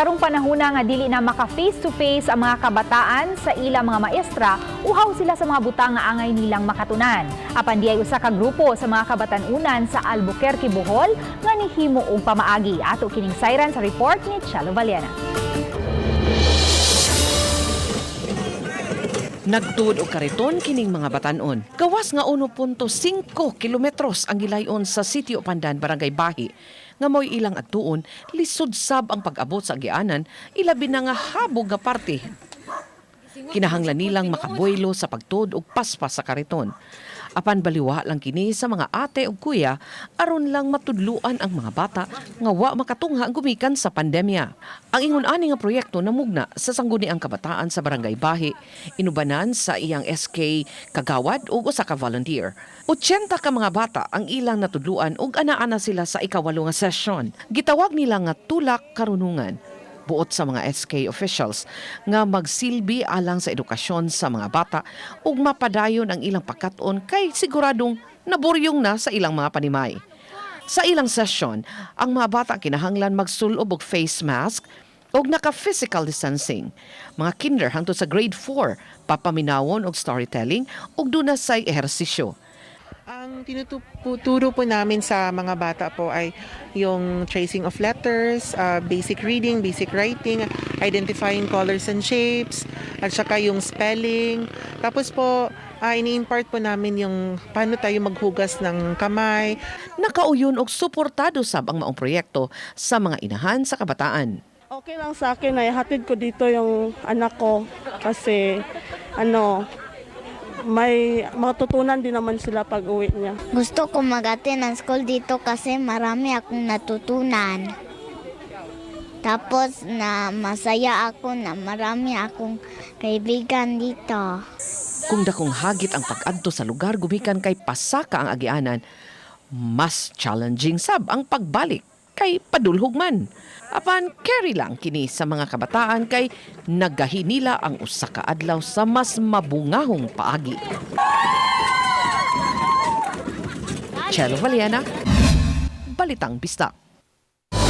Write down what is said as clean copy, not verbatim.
Karong panahona nga dili na maka face to face ang mga kabataan sa ilang mga maestra, uhaw sila sa mga butang nga angay nilang makatunan. Apan diay usa ka grupo sa mga kabatan-unan sa Albuquerque, Bohol nga nihimo og pamaagi. Ato kining sayran sa report ni Chelo Vallena. Nagtuod og kariton kining mga batanon. Gawas nga 1.5 kilometros ang gilayon sa Sitio Pandan, Barangay Bahi. Nga mo'y ilang adtuon, lisod sab ang pag-abot sa agianan, ilabi na nga habog nga parte. Kinahanglan nilang makabuelo sa pagtuod og paspas sa kariton. Apan baliwa lang kini sa mga ate ug kuya aron lang matudluan ang mga bata nga wa makatungha ang gumikan sa pandemya. Ang ingon ani nga proyekto namugna sa Sangguniang Kabataan sa Barangay Bahi, inubanan sa iyang SK Kagawad ug usa ka volunteer. 80 ka mga bata ang ilang natudluan ug ana-ana sila sa ikawalo nga session. Gitawag nila nga Tulak Karunungan, buot sa mga SK officials nga magsilbi alang sa edukasyon sa mga bata ug mapadayon ang ilang pagkat-on kay siguradong naburyong na sa ilang mga panimay. Sa ilang session, ang mga bata kinahanglan magsulob og face mask ug naka-physical distancing. Mga kinder hangtod sa grade 4, papaminawon og storytelling ug duna say ehersisyo. Ang tinuturo po namin sa mga bata po ay yung tracing of letters, basic reading, basic writing, identifying colors and shapes, at saka yung spelling. Tapos po, ini-impart po namin yung paano tayo maghugas ng kamay. Nakauyon og suportado sab ang maong proyekto sa mga inahan sa kabataan. Okay lang sa akin na ihatid ko dito yung anak ko kasi ano, may matutunan din naman sila pag uwi niya. Gusto ko mag-attend ng school dito kasi marami akong natutunan. Tapos na masaya ako na marami akong kaibigan dito. Kung dakong hagit ang pag-adto sa lugar gumikan kay pasaka ang agianan, mas challenging sab ang pagbalik kay padulhog man. Apan carry lang kini sa mga kabataan kay nagahi nila ang usa ka adlaw sa mas mabungahong paagi. Chelo Vallena, Balitang Bisdak.